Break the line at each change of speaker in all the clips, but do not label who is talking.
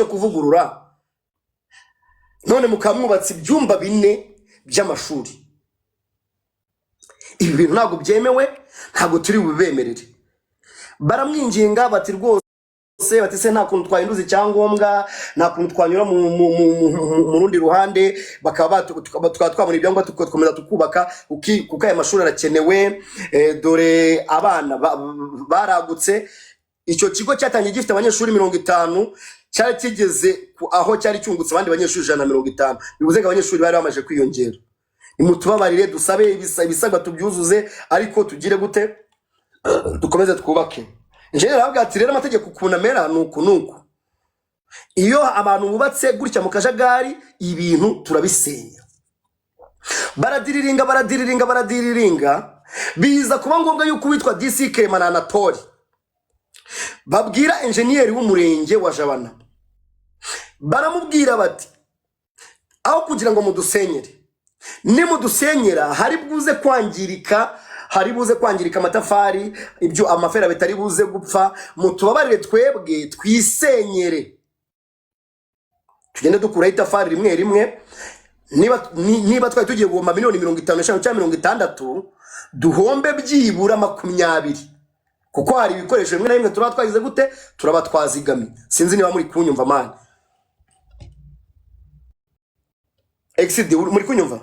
cyo kuvugurura, none mukaba mwubatse ibyumba 4 by'amashuri. Ibi bintu ntabwo byemewe, ntabwo turi bubemerere. Baramwinginga bati rwose, bati se nta kuntu twahinduza icyangombwa, nta kuntu twanyura mu rundi ruhande, bakaba tukaba twabona ibyangombwa tugakomeza tukubaka, kuko aya mashuri arakenewe. Dore abana baragutse. Icyo kigo cyatangiye gifite abanyeshuri 50, cyari kigeze aho cyari cyungutse abandi banyeshuri 150, bivuze ngo abanyeshuri bari bamaze kwiyongera. Nimutubabarire dusabe ibisabwa tubyuzuze, ariko tugire gute, dukomeze twubake. Njyewe aravuga ati rero amategeko ukuntu amera ni uku n'uku, iyo abantu bubatse gutya mu kajagari ibintu turabisenya. Baradiriringa, baradiriringa, baradiriringa, biza kuba ngombwa yuko uwitwa DC Clement na Anatole babwira enjeniyeri w'umurenge wa Jabana, baramubwira bati aho kugira ngo mudusenyere, nimudusenyera hari buze kwangirika, hari buze kwangirika amatafari, ibyo amafera bitari buze gupfa, mutubabarire twebwe twisenyere, tugende dukuraho itafari rimwe rimwe. Niba twari tugiye guhomba miliyoni 55 cyangwa 60, duhombe byibura 20, kuko hari ibikoresho bimwe na bimwe turaba twagize gute, turaba twazigamye. Sinzi niba muri kunyumva man. Exidi, muri kunyumva?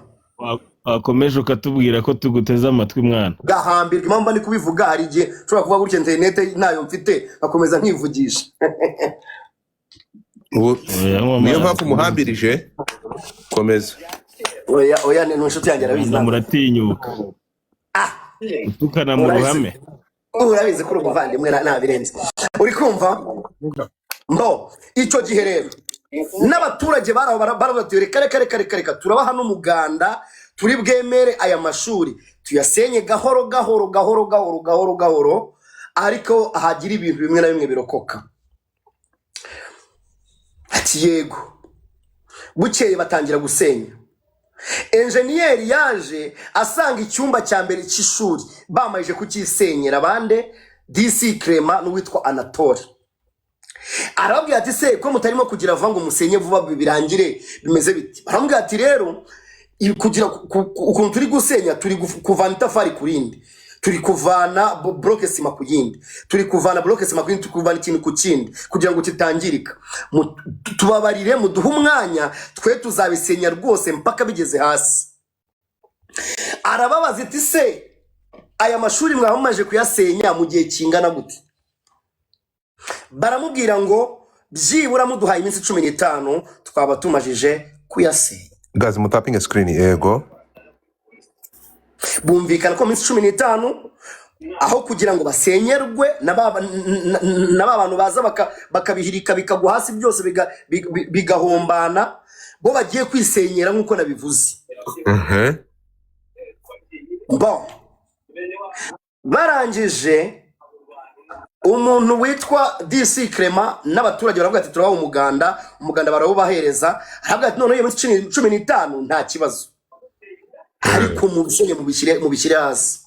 Wakomeje ukatubwira ko tuguteze amatwi, mwana.
Gahambirwa. Impamvu mba ndi kubivuga, hari igihe nshobora kuvuga gutya interinete ntayo mfite, nkakomeza nkivugisha.
Oya, nywa
Niyo
amazi.
mpamvu muhambirije, komeza.
Oya, oya, ni inshuti yanjye, arabizi.
Rwanda
Ntabwo
muratinyuka gutukana mu
Urabizi.
ruhame.
Urabizi ko uri umuvandimwe, ntabirenze. Uri kumva mbo icyo gihe rero n'abaturage bari aho baravuga bati reka, reka, reka, reka, reka, turabaha n'umuganda, turi bwemere aya mashuri tuyasenye gahoro gahoro gahoro gahoro gahoro gahoro, ariko hagira ibintu bimwe na bimwe birokoka. Ati yego. Bukeye batangira gusenya. Enjeniyeri yaje asanga icyumba cya mbere cy'ishuri bamajije kucyisenyera bande, DC Clement n'uwitwa Anatole. Arababwira ati se ko mutarimo kugira vuba ngo musenye vuba birangire, bimeze biti? Baramubwira ati rero kugira ukuntu turi gusenya, turi kuvana itafari ku rindi, turi kuvana bloc sima ku yindi, turi kuvana bloc sima ku yindi, turi kuvana ikintu ku kindi kugira ngo kitangirika. Tubabarire muduhe umwanya, twe tuzabisenya rwose mpaka bigeze hasi. Arababaza iti se aya mashuri mwaba mumaze kuyasenya mu gihe kingana gute? Baramubwira ngo byibura muduhaye iminsi 15 twaba tumajije kuyasenya.
Guys, mutapinge screen, yego.
Bumvikana ko mu minsi 15, aho kugira ngo basenyerwe na ba bantu baza bakabihirika bikagwa hasi byose bigahombana, bo bagiye kwisenyera nk'uko nabivuze. Bon, barangije umuntu witwa DC Clement n'abaturage baravuga ati turabaha umuganda. Umuganda barawubahereza. Aravuga ati noneho iyo minsi 15 nta kibazo, ariko mubisenye mubishyire hasi.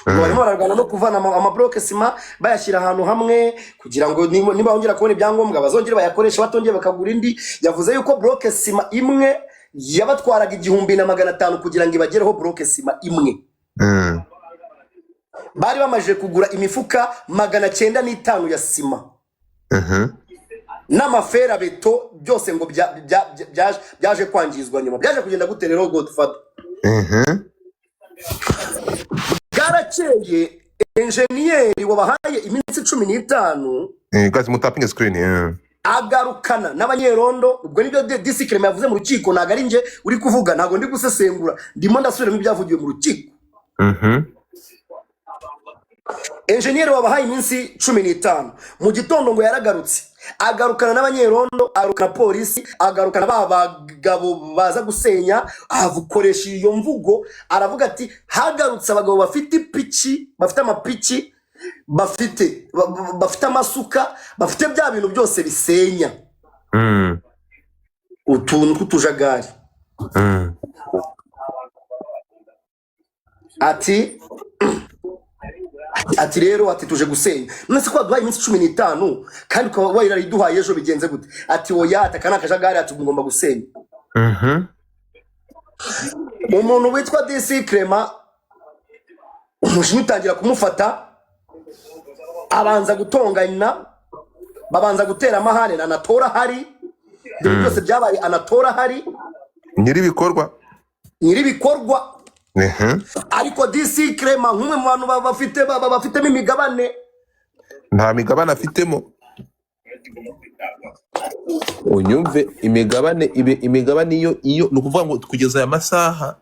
Ubwo barimo bararwana no kuvana amabloke sima bayashyira ahantu hamwe, kugira ngo niba bongera kubona ibyangombwa bazongere bayakoreshe, batongeye bakagura indi. Yavuze yuko bloc sima imwe yabatwaraga 1500 kugira ngo ibagereho, bloc sima imwe. Bari bamajije kugura imifuka 905 ya sima n'amaferabeto byose, ngo byaje kwangizwa nyuma. Byaje kugenda gute rero, Godfather? Bwarakeye, enjeniyeri wabahaye iminsi 15
Guys, mutapinge screen.
Agarukana n'abanyerondo. Ubwo nibyo DC Clement yavuze mu rukiko, ntabwo ari njye uri kuvuga, ntabwo ndi gusesengura, ndimo ndasubiramo ibyavugiwe mu rukiko. Enjeniyeri wabahaye iminsi 15, mu gitondo ngo yaragarutse, agarukana n'abanyerondo, agarukana polisi, agarukana ba bagabo baza gusenya. Akoresha iyo mvugo, aravuga ati hagarutse abagabo bafite ipiki, bafite amapiki, bafite amasuka, bafite bya bintu byose bisenya, utuntu tw'utujagari. Ati Ati rero, ati tuje gusenya. None se ko waduhaye iminsi 15 kandi ukaba wayirayiduhaye ejo, bigenze gute? Ati oya, ati aka ni akajagari, ati mugomba gusenya. Umuntu witwa DC Clement, umujinya utangira kumufata, abanza gutongana, babanza gutera amahane na Anatora ahari. Ibyo byose byabaye Anatora ahari.
Nyir'ibikorwa.
Nyir'ibikorwa. Ariko DC Clement nk'umwe mu bantu bafitemo imigabane.
Nta migabane afitemo, unyumve. Imigabane ibe imigabane, iyo ni ukuvuga ngo kugeza aya masaha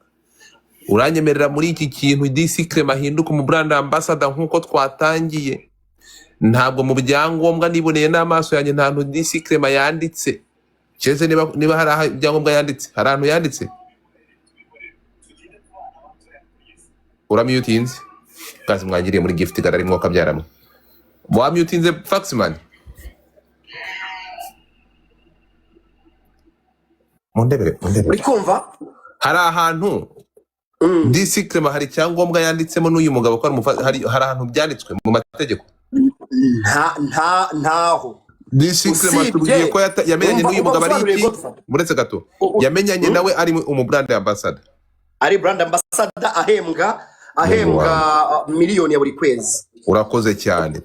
uranyemerera muri iki kintu DC Clement ahinduka umu brand ambassador nk'uko twatangiye. Ntabwo mu byangombwa niboneye n'amaso yanjye, nta hantu DC Clement yanditse, keretse niba hari aho ibyangombwa yanditse, hari ahantu yanditse. Uramyutinze kazi mwangiriye muri gift gallery, mwuka byaramwe wamyutinze faxman. Mundebere, mundebere.
Uri kumva?
Hari ahantu DC Clement hari icyangombwa yanditsemo n'uyu mugabo ko ari hari ahantu byanditswe mu mategeko?
Ntaho.
DC Clement
Usibye
tubwiye ko yamenyanye
umva
n'uyu
umva
mugabo ari
gusobanuriye
iki?
Godfa.
Uretse gato, yamenyanye nawe ari umu brand ambassador.
Ari brand ambassador, ahembwa
Mungu
ahembwa
wangu,
miliyoni ya buri kwezi.
Urakoze cyane.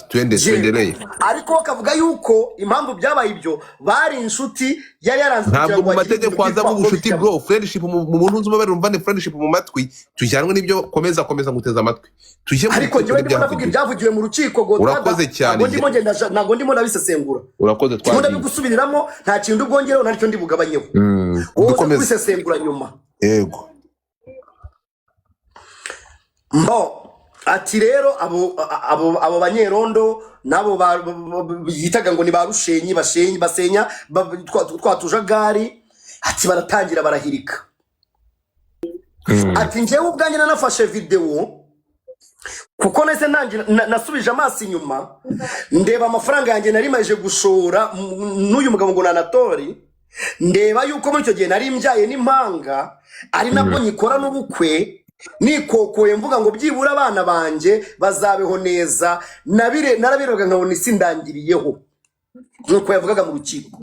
Twende
Yego.
tuendelee.
Ariko bakavuga yuko impamvu byabaye ibyo, bari inshuti, yari yaranze kugira
Ntabwo
ngo
mu
agire ibintu
mategeko
byitwa
hazamo ubucuti,
bijyamo.
Bro, friendship mu muntu nzi umubare umvane friendship mu matwi, tujyanwe n'ibyo. Komeza, komeza nguteze amatwi, tujye mu
Ariko
rukiko
njyewe ndimo ndavuga
n'ibyahavugiwe.
ibyavugiwe mu rukiko, Godfather.
Urakoze cyane.
Ntabwo ndimo ngenda, ntabwo ndimo ndabisesengura.
Urakoze.
Ndimo
Twagiye.
ndabigusubiriramo, nta kintu ubwongereho, nta nicyo ndi bugabanyeho. Wowe uza
Dukomeze.
kubisesengura nyuma.
Yego.
Mbo ati rero abo banyerondo n'abo yitaga ngo ni ba rushenyi bashenyi basenya twa tujagari, ati baratangira barahirika. Ati njyewe ubwanjye nanafashe videwo kuko nahise ntangira nasubije amaso inyuma, ndeba amafaranga yanjye nari maje gushora n'uyu mugabo ngo ni Anatori, ndeba yuko muri icyo gihe nari mbyaye n'impanga, ari nabwo nyikora n'ubukwe, nikokoye mvuga ngo byibura abana banjye bazabeho neza. Narabirebaga nkabona isi ndangiriyeho, nk'uko yavugaga mu rukiko.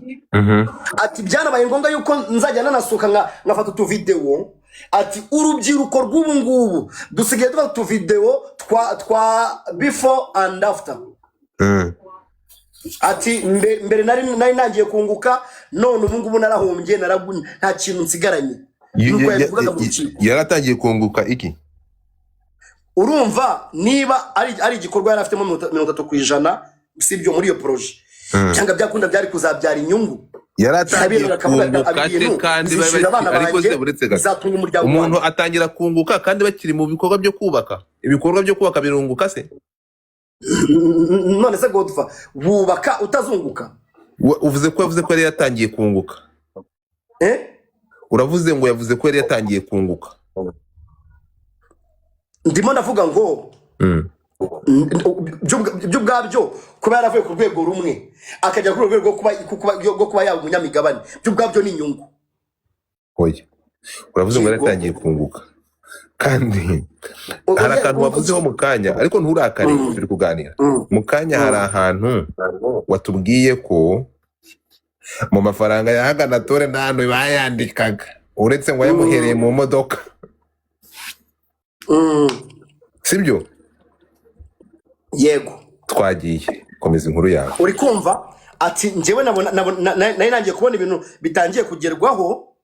Ati byanabaye ngombwa yuko nzajya nanasohoka nkafata utuvidewo. Ati urubyiruko rw'ubu ngubu dusigaye dufata utuvidewo twa before and after. Ati mbere nari nangiye kunguka, none ubu ngubu narahombye, nta kintu nsigaranye, nk'uko yabivugaga mu rukiko.
Yaratangiye kunguka iki?
Urumva niba ari igikorwa yari afitemo 30%, sibyo, muri iyo projet, cyangwa byakunda byari kuzabyara inyungu.
Yaratangiye
Yarabirebaga akavuga ati
kunguka
ibi
te
bintu
kandi bari
bizishyurira
bakiri
abana
ariko
banjye,
se buretse gato,
bizatunga umuryango
umuntu
wanjye.
atangira kunguka kandi bakiri mu bikorwa byo kubaka? Ibikorwa byo kubaka birunguka se?
None se Godfa, wubaka utazunguka?
Uvuze ko yavuze ko yari yatangiye kunguka.
Eh?
Uravuze ngo yavuze ko yari yatangiye kunguka.
Ndimo ndavuga ngo by'ubwabyo kuba yaravuye ku rwego rumwe akajya kuri urwo rwego rwo kuba yaba umunyamigabane, by'ubwabyo ni inyungu.
Oya, uravuze ngo yari
Yego.
yatangiye kunguka, kandi hari akantu wavuzeho mu kanya, ariko nturakare, turi kuganira. Mu kanya hari ahantu watubwiye ko mu mafaranga yahaga Anatole nta hantu bayandikaga, uretse ngo yamuhereye mu modoka, sibyo?
Yego.
Twagiye, komeza inkuru yawe.
Uri kumva? Ati njyewe nari nangiye kubona ibintu bitangiye kugerwaho,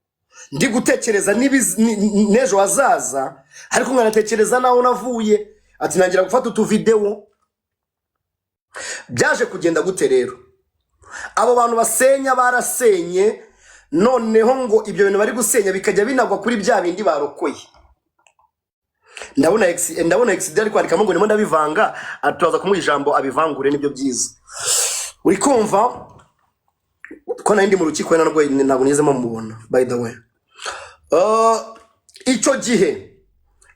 ndi gutekereza n'ejo hazaza, ariko nkanatekereza n'aho navuye. Ati ntangira gufata utuvidewo. Byaje kugenda gute rero? Abo bantu basenya barasenye, noneho ngo ibyo bintu bari gusenya bikajya binagwa kuri bya bindi barokoye. Ndabona ex ari kwandikamo ngo ndimo ndabivanga, turaza kumuha ijambo abivangure, nibyo byiza. Uri kumva ko nari ndi mu rukiko, ntabwo nigeze mumubona, by the way. Icyo gihe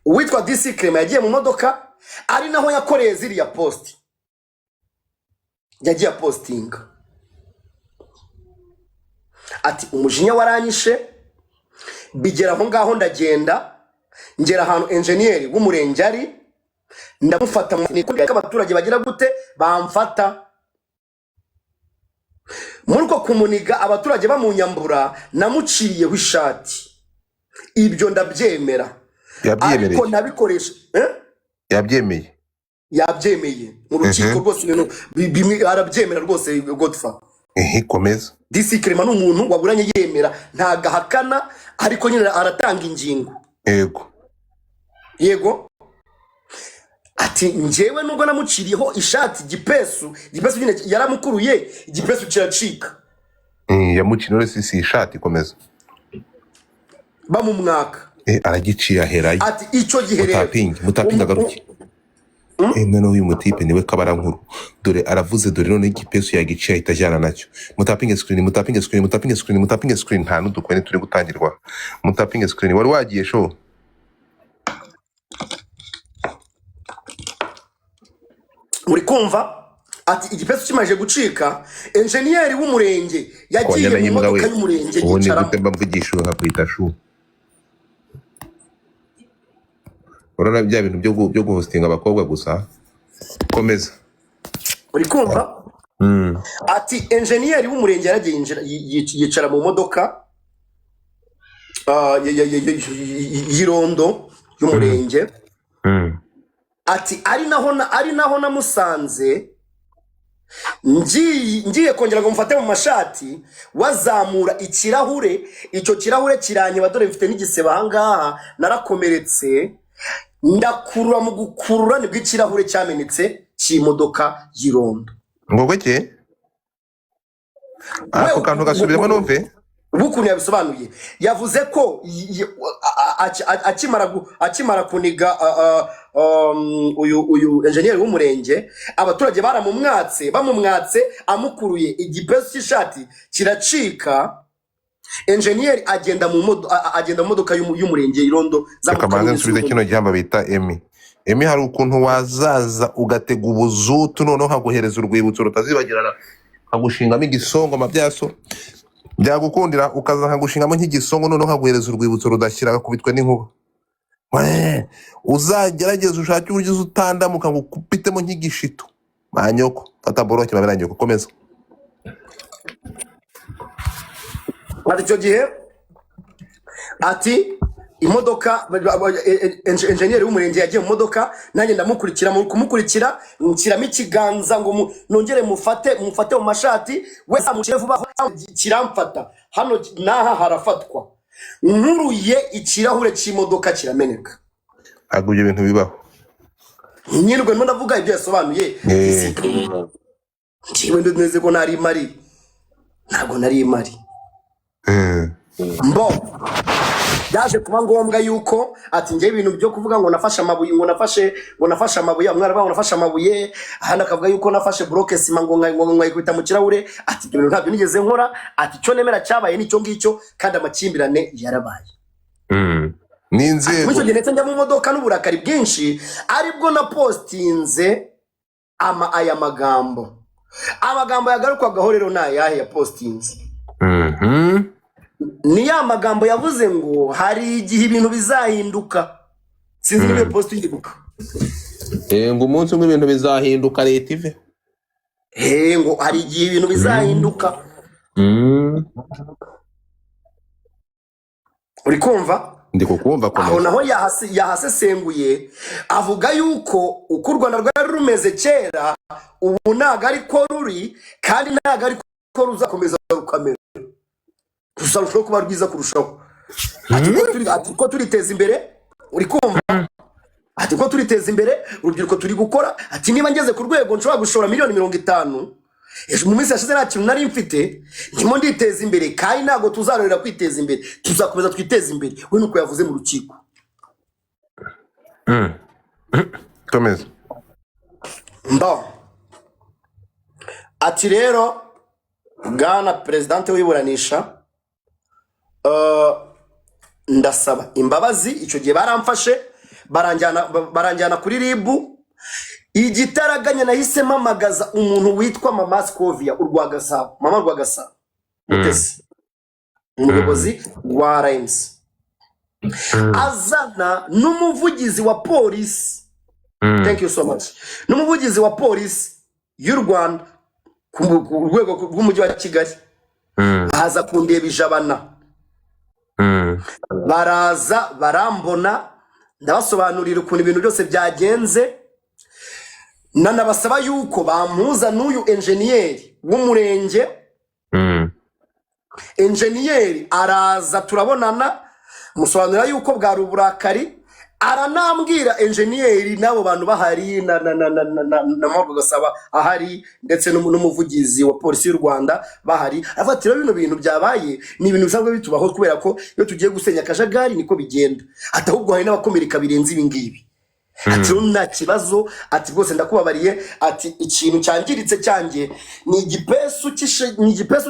uwitwa DC Clement yagiye mu modoka, ari naho yakoreye ziriya post yagiye apostinga. Ati umujinya waranyishe, bigera aho ngaho ndagenda ngera ahantu enjeniyeri w'umurenge ari. Ndamufata niko abaturage bagira gute bamfata muri uko kumuniga, abaturage bamunyambura, namuciriyeho ishati. Ibyo ndabyemera, ariko
Yabyemereye.
nabikoresha, eh?
Yabyemeye.
Yabyemeye mu rukiko. Rwose ibintu bimwe arabyemera rwose, Godfa.
Ehe, komeza.
DC Clement ni umuntu waburanye yemera, ntago ahakana, ariko nyine aratanga ingingo.
Yego.
Yego, ati njyewe nubwo namuciriyeho ishati, igipesu nyine yaramukuruye, igipesu kiracika.
Yamuciye si ishati, komeza.
Bamumwaka.
Aragiciye aherayo.
Ati icyo gihe rero
Mutapingi, mutapingi, agaruke. Noneho uyu mutipe niwe kabarankuru. Dore aravuze, dore noneho igipesu yagiciye ahita ajyana nacyo. Mutapinge screen, mutapinge screen, mutapinge screen, mutapinge screen. Nta n'udukoni turi gutangirwa. Mutapinge screen. Wari wagiye show.
Uri kumva, ati igipesu kimaze gucika, enjeniyeri w'umurenge yagiye
Konyana
mu
y'imbwa we.
modoka y'umurenge
Ubu ni
yicaramo.
gute mba mvugisha uyu nkakwita shu? Urabona bya bintu byo guhostinga abakobwa gusa. Komeza.
Uri kumva, ati enjeniyeri w'umurenge yaragiye yinjira, yicara mu modoka y'irondo y'umurenge. Ati ari naho namusanze, ngiye kongera ngo mufate mu mashati, wazamura ikirahure, icyo kirahure kiranyeba, dore mfite n'igisebe ahangaha, narakomeretse, ndakurura, mu gukurura nibwo ikirahure cyamenetse cy'imodoka y'irondo.
Ngo gweke ako kantu gasubiremo numve.
Ubu ukuntu yabisobanuye, yavuze ko akimara kuniga uyu enjeniyeri w'umurenge, abaturage baramumwatse, bamumwatse amukuruye igipesu cy'ishati kiracika, enjeniyeri agenda mu modoka y'umurenge irondo za
Reka
modoka
manze nsubize kino gihamba bita Emi. Emi, hari ukuntu wazaza ugatega ubuzutu, noneho nkaguhereza urwibutso rutazibagirana, nkagushingamo igisongo mabyaso byagukundira, ukaza nkagushingamo nk'igisongo, noneho nkaguhereza urwibutso rudashyira, gakubitwe n'inkuba. Wee, uzagerageze ushake uburyo uza utandamuka ngo ukubitemo nk'igishito manyoko. Fata boroke mabera nyoko, komeza.
Ati icyo gihe, ati imodoka, enjeniyeri w'umurenge yagiye mu modoka, nanjye ndamukurikira, mu kumukurikira nshyiramo ikiganza ngo nongere mufate mu mashati, we amucire vuba, kiramfata hano n'aha harafatwa, nkuruye ikirahure cy'imodoka kirameneka.
Ntabwo ibyo bintu bibaho.
Nyirwe ndimo ndavuga ibyo yasobanuye. Njyewe ndumeze ko nari mari, ntabwo nari mari. Mbo byaje kuba ngombwa yuko ati njyewe ibintu byo kuvuga ngo nafashe amabuye, ngo nafashe amabuye, umwana aravuga ngo nafashe amabuye, ahandi akavuga yuko nafashe bloke sima ngo nkayikubita mu kirahure, ati ibyo bintu ntabyo nigeze nkora. Ati icyo nemera cyabaye nicyo ngicyo, kandi amakimbirane yarabaye.
N'inzego.
Muri icyo gihe ndetse njya mu modoka n'uburakari bwinshi, aribwo na postinze aya magambo. Amagambo yagarukwagaho rero ni ayahe ya postinze? Ni ya magambo yavuze ngo hari igihe ibintu bizahinduka. Sinzi niba iyo post uyibuka.
Ngo umunsi umwe ibintu bizahinduka, leta ive.
Ngo hari igihe ibintu bizahinduka. Uri kumva?
Ndi kukumva.
Aho
Komeza.
naho yahasesenguye avuga yuko uko u Rwanda rwari rumeze kera ubu ntabwo ari ko ruri, kandi ntabwo ari ko ruzakomeza rukamera, ruzarushaho kuba rwiza kurushaho. Ati ko turiteza imbere, uri kumva, ati ko turiteza imbere urubyiruko turi gukora, ati niba ngeze ku rwego nshobora gushora miliyoni 50, ejo mu minsi yashize nta kintu nari mfite, ndimo nditeza imbere, kandi ntabwo tuzarorera kwiteza imbere, tuzakomeza twiteze imbere. We nuko yavuze mu rukiko.
Komeza.
Mbo ati rero bwana perezidante w'iburanisha, ndasaba imbabazi. Icyo gihe baramfashe baranjyana kuri RIB igitaraganya, nahise mpamagaza umuntu witwa Mama Scovia Urwagasabo, Mama Rwagasabo Mutesi, umuyobozi wa RMC, azana n'umuvugizi wa polisi. Thank you so much. N'umuvugizi wa Polisi y'u Rwanda ku rwego rw'Umujyi wa Kigali aza kundeba ijabana. Baraza barambona, ndabasobanurira ukuntu ibintu byose byagenze, nanabasaba yuko bampuza n'uyu enjeniyeri w'umurenge. Enjeniyeri araza turabonana, musobanurira yuko bwari uburakari. Aranambwira enjeniyeri n'abo bantu bahari na Mpabwa Gasaba ahari, ndetse n'umuvugizi wa Polisi y'u Rwanda bahari, avuga ati: "Rero bino bintu byabaye ni ibintu bisanzwe bitubaho, kubera ko iyo tugiye gusenya akajagari niko bigenda." Ati: "Ahubwo hari n'abakomereka birenze ibi ngibi." Ati: "Rero nta kibazo." Ati: "Rwose ndakubabariye." Ati: "Ikintu cyangiritse cyanjye ni igipesu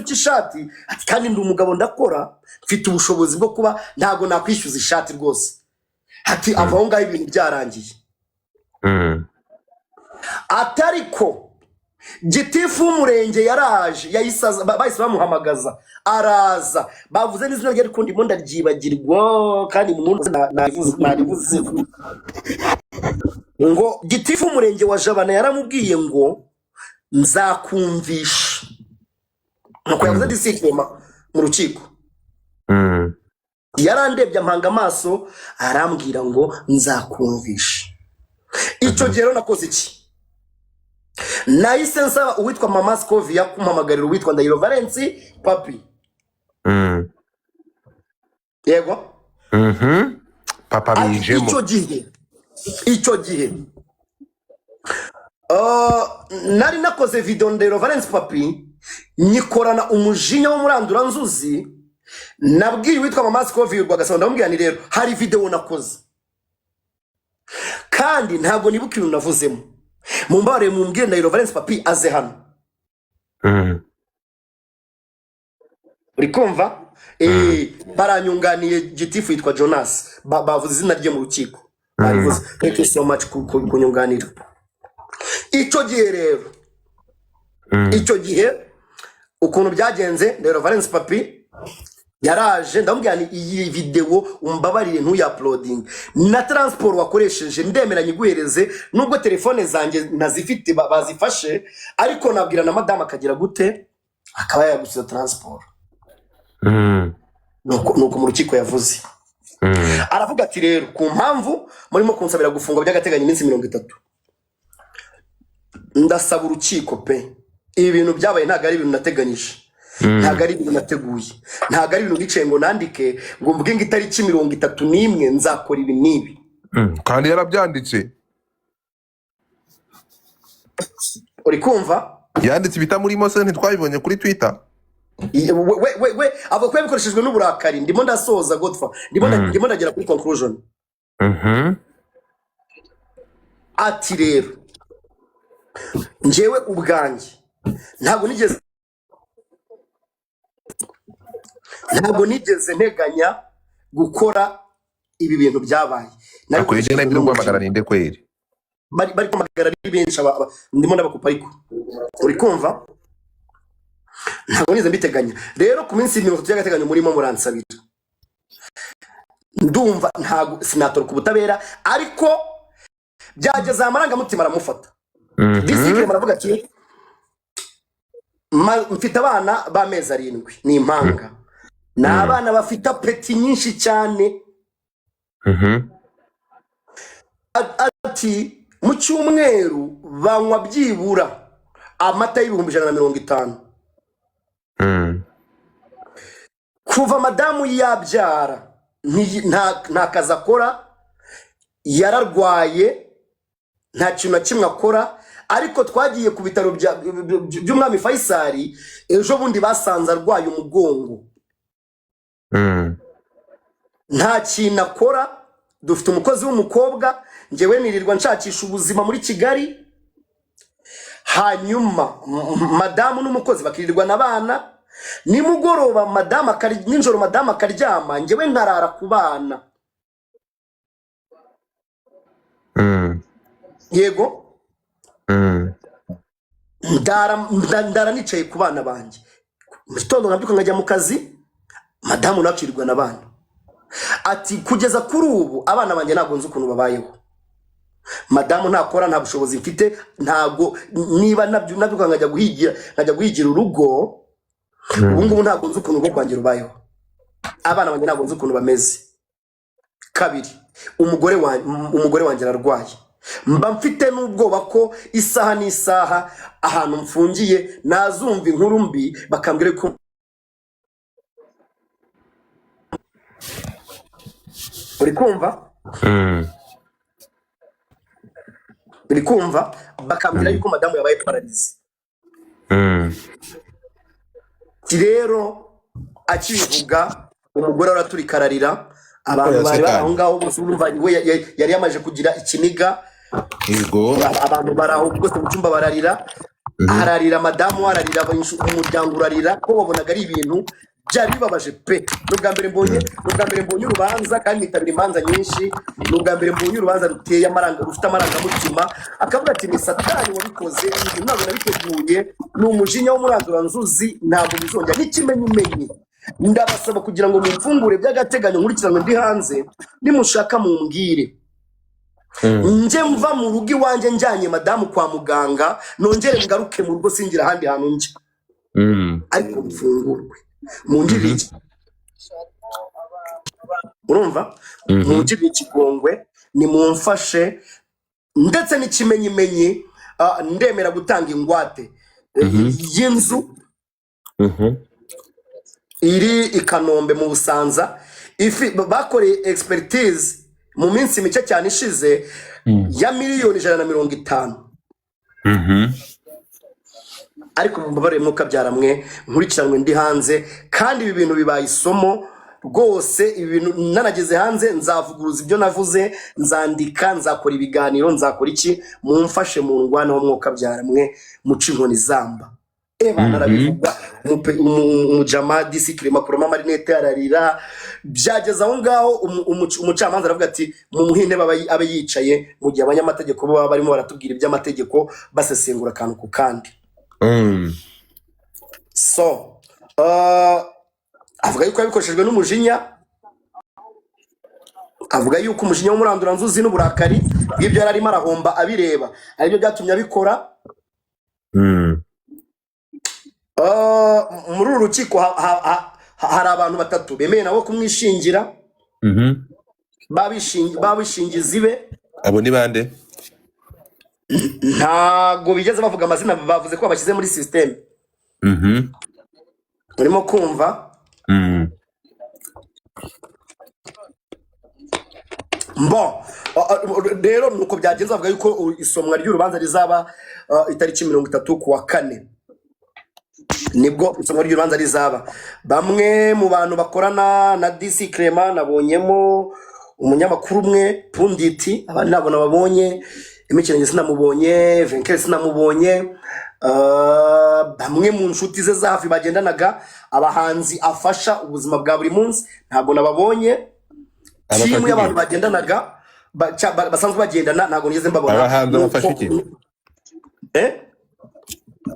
cy'ishati." Ati: "Kandi ndi umugabo, ndakora, mfite ubushobozi bwo kuba ntabwo nakwishyuza ishati rwose." Ati: "Ava aho ngaho ibintu byarangiye." Atariko gitifu w'umurenge yaraje, yahise aza, bahise bamuhamagaza araza. Bavuze n'izina rye ariko ndimo ndaryibagirwa, kandi mu muntu narivuze ngo gitifu w'umurenge wa Jabana yaramubwiye ngo: "Nzakumvisha." Nuko yavuze disikema mu rukiko. Yarandebye, ampanga amaso, arambwira ngo: "Nzakumvisha." Icyo gihe rero nakoze iki? Nahise nsaba uwitwa Mama Scovia kumpamagarira uwitwa Ndahiro Valence Papi. Yego.
Papa
Ati,
binjemo.
Icyo gihe nari nakoze video Ndahiro Valence Papi, nyikorana umujinya w'umuranduranzuzi. Nabwiye uwitwa Mama Scovia Rwagasabo, ndamubwira ni: "Rero hari video nakoze kandi ntabwo nibuka ibintu navuzemo, mumbabarire mumbwire Ndahiro Valence Papi aze hano." Uri kumva? Baranyunganiye, gitifu yitwa Jonas. Bavuze izina rye mu rukiko, barivuze. Thank you so much kunyunganira. Icyo gihe rero, icyo gihe ukuntu byagenze, Ndahiro Valence Papi yaraje, ndamubwira ni: "Iyi videwo umbabarire ntuyauploadinge, na transport wakoresheje ndemera nyiguhereze, nubwo telefone zanjye ntazifite, bazifashe, ariko nabwira na madamu akagira gute, akaba yagusiza transport." Nuko mu rukiko yavuze. Aravuga ati: "Rero ku mpamvu murimo kunsabira gufungwa by'agateganyo iminsi 30, ndasaba urukiko pe, ibi bintu byabaye ntabwo ari ibintu nateganyije, ntabwo ari ibintu nateguye, ntabwo ari ibintu nicaye ngo nandike ngo mvuge ngo itariki 31 nzakora ibi n'ibi."
Kandi yarabyanditse.
Uri kumva?
Yanditse ibitamurimo se, ntitwabibonye kuri Twitter?
We avuga ko yabikoreshejwe n'uburakari. Ndimo ndasoza, Godfa, ndimo ndagera kuri conclusion. Ati: "Rero njyewe ubwanjye ntabwo nigeze nteganya gukora ibi bintu byabaye."
Akwege
Nabikoresheje
nawe
n'umujinya.
guhamagara ninde kweri?
Bari guhamagara ari benshi, ndimo ndabakupa, ariko uri kumva, ntabwo nigeze mbiteganya. Rero ku minsi 30 y'agateganyo murimo muransabira, ndumva ntabwo sinatoroka ubutabera." Ariko byageze amarangamutima aramufata. Disikire aravuga ati: "Mfite abana b'amezi 7, ni impanga, ni abana bafite appétit nyinshi cyane." Ati: "Mu cyumweru banywa byibura amata y'150,000." Kuva madamu yabyara nta kazi akora, yararwaye, nta kintu na kimwe akora. Ariko twagiye ku bitaro by'Umwami Faisal ejo bundi, basanze arwaye umugongo. Nta kintu akora, dufite umukozi w'umukobwa, njyewe nirirwa nshakisha ubuzima muri Kigali, hanyuma madamu n'umukozi bakirirwa n'abana. Nimugoroba madamu nijoro madamu akaryama, njyewe nkarara ku bana. Yego. Ndara nicaye ku bana banjye, mu gitondo nkabyuka nkajya mu kazi, madamu nawe akirirwa n'abana. Ati: "Kugeza kuri ubu abana banjye ntabwo nzi ukuntu babayeho." Madamu ntakora, nta bushobozi mfite, ntabwo niba nabyo nabyuka nkajya guhigira urugo. Ubu ngubu ntabwo nzi ukuntu urugo rwanjye rubayeho, abana banjye ntabwo nzi ukuntu bameze. Kabiri, umugore wanjye ararwaye, mba mfite n'ubwoba ko isaha n'isaha ahantu mfungiye nazumva inkuru mbi bakambwira ko uri kumva, uri kumva, bakambwira yuko madamu yabaye paralysé. Rero akibivuga, umugore araturika ararira, abantu
Oya,
bari bari aho
sekani.
ngaho bose urumva we yari yamaze kugira ikiniga. Abantu bari aho bose mu cyumba bararira, ararira, madamu ararira, umuryango urarira, ko wabonaga ari ibintu byari bibabaje pe. Ni ubwa mbere mbonye urubanza, kandi nitabira imanza nyinshi, ni ubwa mbere mbonye urubanza ruteye amaranga, rufite amarangamutima. Akavuga ati: "Ni Satani wabikoze, ibintu ntabwo nabiteguye, ni umujinya w'umuranduranzuzi, ntabwo bizongera. N'ikimenyimenyi, ndabasaba kugira ngo mumfungure by'agateganyo, nkurikiranwe ndi hanze. Nimushaka mumbwire njye mva mu rugo iwanjye njyanye madamu kwa muganga, nongere ngaruke mu rugo, singira ahandi hantu njya, ariko mfungurwe, mungirire iki, urumva, mungirire ikigongwe, nimumfashe. Ndetse n'ikimenyimenyi, ndemera gutanga ingwate y'inzu iri i Kanombe mu Busanza, ifi bakoreye expertise mu minsi mike cyane ishize ya miliyoni 150, ariko mumbabarire mwuka mwe, nkurikiranwe ndi hanze." Kandi ibi bintu bibaye isomo rwose. Ibi bintu nanageze hanze nzavuguruza ibyo navuze, nzandika, nzakora ibiganiro, nzakora iki. Mumfashe mu ndwaneho mwuka mwe, muce inkoni zamba. Eba narabivuga, umujama disikire makuramo amarinete ararira. Byageze aho ngaho umucamanza aravuga ati: "Mumuhe intebe abe yicaye," mu gihe abanyamategeko bo baba barimo baratubwira iby'amategeko, basesengura akantu ku kandi. So avuga yuko yabikoreshejwe n'umujinya, avuga yuko umujinya w'umuranduranzuzi n'uburakari bw'ibyo yari arimo arahomba abireba aribyo byatumye abikora. Muri uru rukiko hari abantu batatu bemeye nabo kumwishingira, babishingizi be.
Abo ni bande?
Ntago bigeze bavuga amazina, bavuze ko babashyize muri système. Urimo kumva?
Mm.
Mbo rero nuko byagenze. Bavuga yuko isomwa ry'urubanza rizaba itariki 30 kuwa kane, nibwo isomwa ry'urubanza rizaba. Bamwe mu bantu bakorana na DC Clement, nabonyemo umunyamakuru umwe Punditi, abandi ntabwo nababonye. Imikino sinamubonye, Venkel sinamubonye. Bamwe mu nshuti ze za hafi bagendanaga, abahanzi afasha ubuzima bwa buri munsi, ntabwo nababonye.
Abafasha
Timu
iki?
y'abantu bagendanaga, basanzwe bagendana, ntabwo nigeze mbabona.
Abahanzi
Nuko
abafasha iki?
Eh?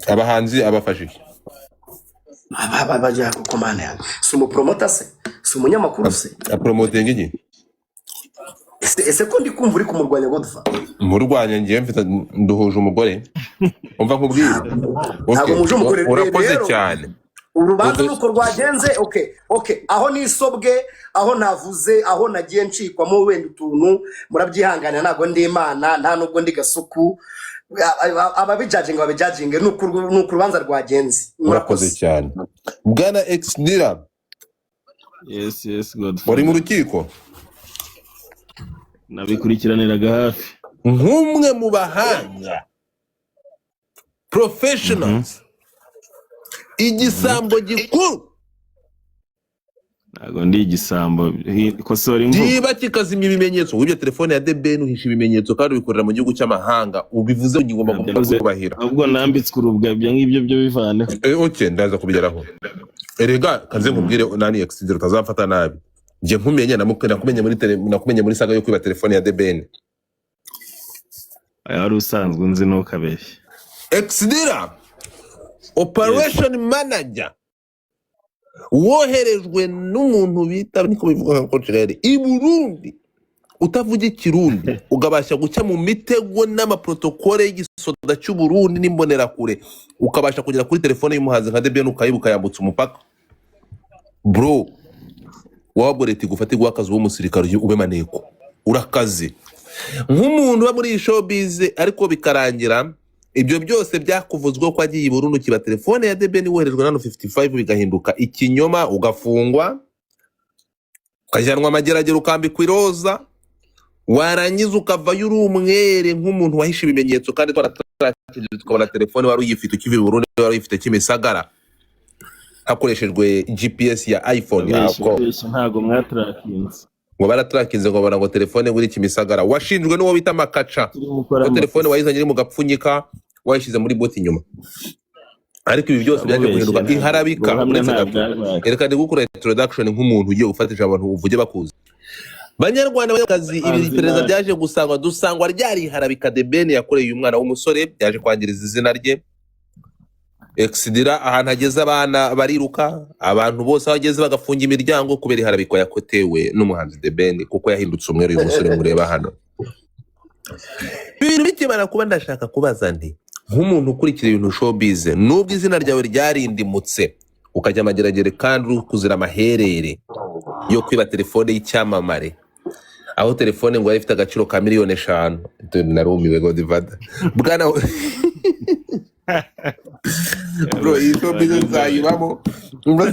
Abahanzi abafasha iki?
Bajya ku mana yanjye, si umupromoter se? Si umunyamakuru se?
Apromotinga iki?
Ese ko ndi kumva uri kumurwanya, Godfa?
Murwanya? Ngewe mfite, nduhuje umugore. Umva nkubwire.
Ntabwo
Okay.
muje umugore.
Urakoze
Rero
cyane.
urubanza nuko rwagenze. Okay, aho nisobwe, aho navuze, aho nagiye ncikwamo wenda utuntu, murabyihanganira. Ntabwo ndi Imana, nta nubwo ndi Gasuku. Ababijajinga babijajinge, ni uku urubanza rwagenze.
Urakoze
Murakoze.
cyane, bwana ex nira.
Yes,
Wari mu
Godfather.
rukiko?
Nabikurikiraniraga hafi.
Nk'umwe mu bahanga, professionals, igisambo gikuru.
Ntabwo ndi igisambo. Kosora imvugo.
Niba kikazimya ibimenyetso, wibye telefone ya The Ben, uhisha ibimenyetso, kandi ubikorera mu gihugu cy'amahanga, ubivuze ugomba
Ntabyo navuze.
kubahira.
Ahubwo nambitswe urubwa, ibyo ngibyo byo bivaneho.
Ok, ndaza kubigeraho. Erega kaze nkubwire nani exidero, utazamfata nabi. Njye nkumenye, nakumenye muri saga yo kwiba telefone ya The Ben.
Aya wari usanzwe unzi, ntukabeshye.
Exidira, operation manager woherejwe n'umuntu bita, niko bivuga ko Kigali i Burundi. Utavuga Ikirundi, ukabasha guca mu mitego n'amaprotokole y'igisoda cy'u Burundi n'imbonerakure, ukabasha kugera kuri telefone y'umuhanzi nka The Ben, ukayibuka yambutse umupaka. Bro, wabwo leta igufate iguha akazi, ube umusirikare, ube maneko, urakaze nk'umuntu uba muri iyi showbiz. Ariko bikarangira ibyo byose byakuvuzweho ko agiye i Burundi ukiba telefone ya The Ben woherejwe na 55, bigahinduka ikinyoma, ugafungwa, ukajyanwa amageragere, ukambikwa iroza, warangiza ukavayo uri umwere nk'umuntu wahishe ibimenyetso, kandi twaratarakeje tukabona telefone wari uyifite ukiva i Burundi, wari uyifite Kimisagara hakoreshejwe GPS ya iPhone
Urabeshya.
yako.
Urabeshya, ntabwo mwatarakinze.
Ngo baratarakinze, ngo babona ngo telefone uri Kimisagara, washinjwe n'uwo bita Makaca
Turi gukora
ko telefone
amakosa.
wayizanye iri mu gapfunyika, wayishyize muri bote inyuma. Ariko ibi byose byaje
Urabeshya,
guhinduka
ntabwo
iharabika.
ubuhamya
Uretse
ntabwo
gato,
bwabaye.
reka ndigukora introduction nk'umuntu ugiye gufatisha abantu, uvuge bakuzi. Banyarwanda, banyarwandakazi, ibi
Banzi
iperereza
nabi.
byaje gusangwa, dusangwa ryari iharabika The Ben yakoreye uyu mwana w'umusore, byaje kwangiriza izina rye. Exidira ahantu ageze abana bariruka, abantu bose aho ageze bagafunga imiryango kubera iharabikwa yakotewe n'umuhanzi The Ben, kuko yahindutse umweru. Uyu musore mureba hano, ibintu bikimara kuba, ndashaka kubaza nti nk'umuntu ukurikira ibintu showbiz, nubwo izina ryawe ryarindimutse ukajya amageragere kandi uri kuzira amaherere yo kwiba telefone y'icyamamare, aho telefone ngo yari ifite agaciro ka miliyoni 5. Dore narumiwe. Godfather, bwana bro, iyi showbiz nzayibamo. Umva,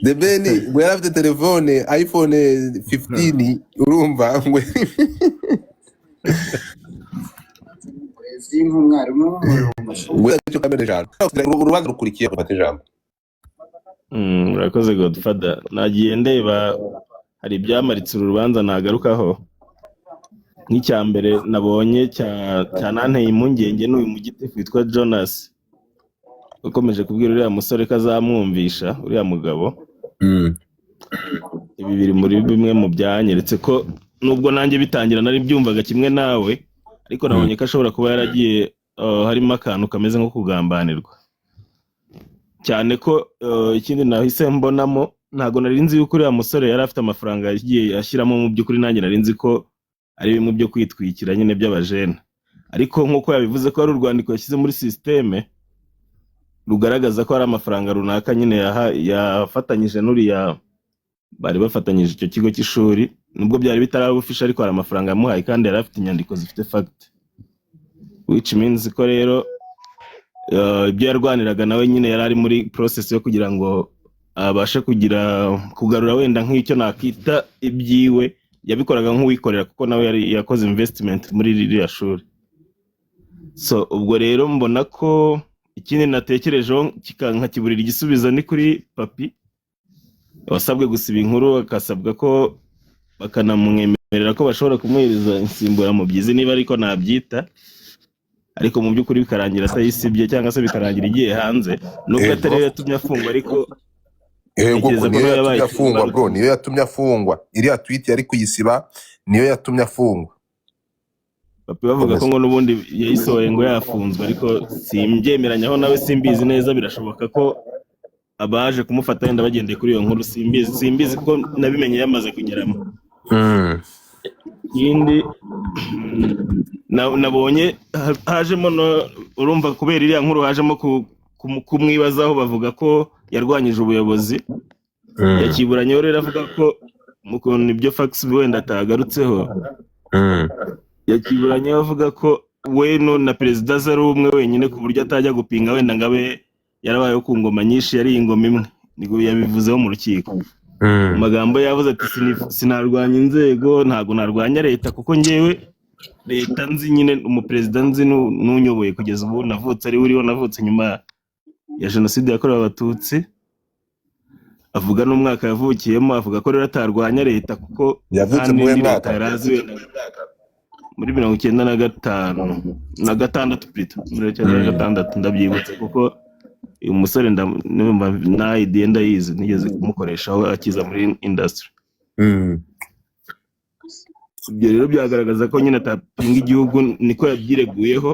The Ben ngo yari afite telefone iPhone 15, urumva ngo
Uburezi nk'umwarimu mu mashuri.
Ngo agaciro ka miliyoni 5. Urubanza rukurikiye, ufate ijambo.
Urakoze Godfather. Nagiye ndeba hari ibyamaritse uru rubanza nagarukaho. Nk'icya mbere nabonye cyananteye impungenge n'uyu mugitifu witwa Jonas ukomeje kubwira uriya musore ko azamwumvisha uriya mugabo. Ibi biri muri bimwe mu byanyeretse ko nubwo nanjye bitangira nari byumvaga kimwe nawe, ariko nabonye ko ashobora kuba yaragiye harimo akantu kameze nko kugambanirwa cyane ko ikindi nahise mbonamo, ntabwo nari nzi yuko uriya musore yari afite amafaranga yagiye ashyiramo. Mu by'ukuri nanjye nari nzi ko ari bimwe byo kwitwikira nyine by'abajene, ariko nk'uko yabivuze ko hari urwandiko yashyize muri sisiteme rugaragaza ko hari amafaranga runaka nyine yafatanyije n'uriya bari bafatanyije icyo kigo cy'ishuri, nubwo byari bitaraba official, ariko hari amafaranga yamuhaye kandi yari afite inyandiko zifite fact, which means ko rero ibyo yarwaniraga nawe nyine yari ari muri process yo kugira ngo abashe kugira kugarura wenda nk'icyo nakita ibyiwe. Yabikoraga nk'uwikorera kuko nawe yari yakoze investment muri ririya shuri. So ubwo rero mbona ko ikindi natekerejeho nkakiburira igisubizo ni kuri Papi wasabwe gusiba inkuru, akasabwa ko bakanamwemerera ko bashobora kumuhereza insimburamubyizi, niba ariko nabyita, ariko mu by'ukuri bikarangira atayisibye cyangwa se bikarangira igiye hanze, nubwo atari yo yatumye afungwa, ariko
Yego.
ntekereza ko
Niyo
nawe yabaye
yatumye afungwa, bro.
imbarutso.
Niyo yatumye afungwa. Iriya tweet yari kuyisiba, niyo yatumye afungwa.
Papi bavuga ko
Komeza.
ngo n'ubundi yayisohoye ngo yafunzwe, ariko simbyemeranyaho nawe, simbizi neza. Birashoboka ko abaje kumufata wenda bagendeye kuri iyo nkuru, simbizi, simbizi kuko nabimenye yamaze kugeramo. Ikindi nabonye hajemo urumva kubera iriya nkuru hajemo kumwibazaho, bavuga ko yarwanyije ubuyobozi. Yakiburanyeho rero avuga ko mu kuntu ibyo facts wenda atagarutseho, yakiburanyeho avuga ko we na perezida azi ari umwe wenyine, ku buryo atajya gupinga wenda ngo abe yarabayeho ku ngoma nyinshi, yari ingoma imwe. Nibwo yabivuzeho mu rukiko. Mu magambo ye yavuze ati: "Sinarwanya inzego, ntabwo narwanya leta, kuko njyewe leta nzi nyine, umuperezida nzi n'unyoboye kugeza ubu, navutse ari we uriho, navutse nyuma ya jenoside yakorewe Abatutsi." Avuga n'umwaka yavukiyemo, avuga ko rero atarwanya leta kuko nta
Yavutse muri uyu
n'indi leta
mwaka?
yari azi wenda. Muri 95 na gatandatu, plutôt 96, ndabyibutse kuko uyu musore numva na idea ndayizi, nigeze kumukoreshaho akiza muri industry. Ibyo rero byagaragaza ko nyine atapinga igihugu, niko yabyireguyeho.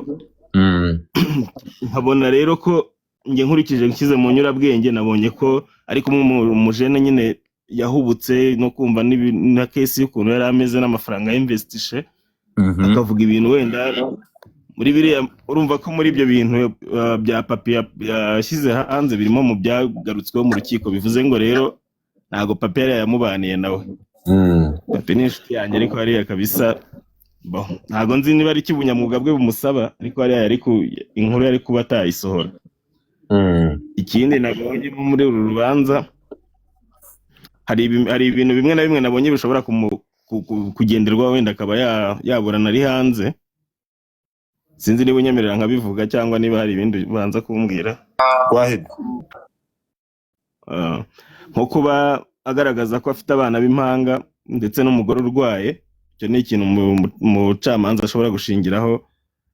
Nkabona rero ko njye nkurikije nshyize mu nyurabwenge, nabonye ko ari kumwe umujene nyine. yahubutse no kumva na case y'ukuntu yari ameze n'amafaranga y'investishe, akavuga ibintu wenda muri biriya. Urumva ko muri ibyo bintu bya Papi yashyize hanze birimo mu byagarutsweho mu rukiko. Bivuze ngo rero ntabwo Papi yari yamubaniye nawe. Papi ni inshuti yanjye, ariko hariya kabisa bo ntabwo nzi niba ari ubunyamwuga bwe bumusaba, ariko hariya yari inkuru yari kuba atayisohora. Ikindi nabonye muri uru rubanza, hari ibintu bimwe na bimwe nabonye bishobora kugenderwaho, wenda akaba yaburana ari hanze. Sinzi niba unyemerera nkabivuga cyangwa niba hari ibindi ubanza kumbwira.
Go ahead.
Nko kuba agaragaza ko afite abana b'impanga ndetse n'umugore urwaye, icyo ni ikintu umucamanza ashobora gushingiraho,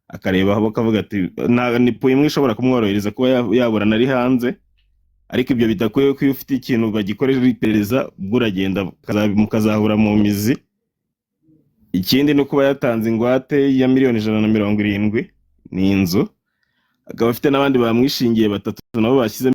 akareba aho akavuga ati ni point imwe ishobora kumworohereza kuba yaburana ari hanze. Ariko ibyo bidakwiye ko iyo ufite ikintu bagikorera iperereza, ubwo uragenda mukazahura mu mizi. Ikindi ni ukuba yatanze ingwate ya 170 miliyoni, ni inzu, akaba afite n'abandi bamwishingiye batatu nabo bashyizemo.